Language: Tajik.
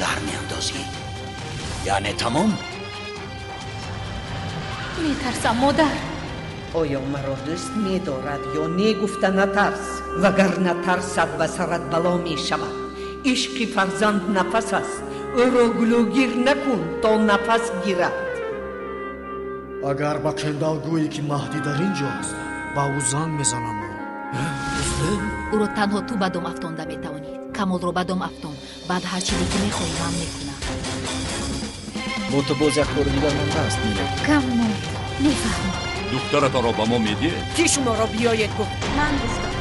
Заҳр меандозӣ, яъне тамом. Метарсам, модар. Оё маро дӯст медорад ё не, гуфта натарс, вагарна тарсат ба сарат бало мешавад. Ишқи фарзанд нафас аст, ӯро гулӯгир накун, то нафас гирад. Агар ба Кендал гӯӣ, ки Маҳдӣ дар ин ҷо аст, ба ӯ занг мезанам. Ӯро танҳо ту ба дом афтонда метавонӣ. Камолро ба дом афтон, баъд ҳар чизе ки мехоҳӣ, ман мекунам. Бо ту боз як кори дигар мондааст, Миледи. Камол, мефаҳмам. Духтаратонро ба мо медиҳед? Кӣ шуморо биёед гуфт? Ман гуфтам.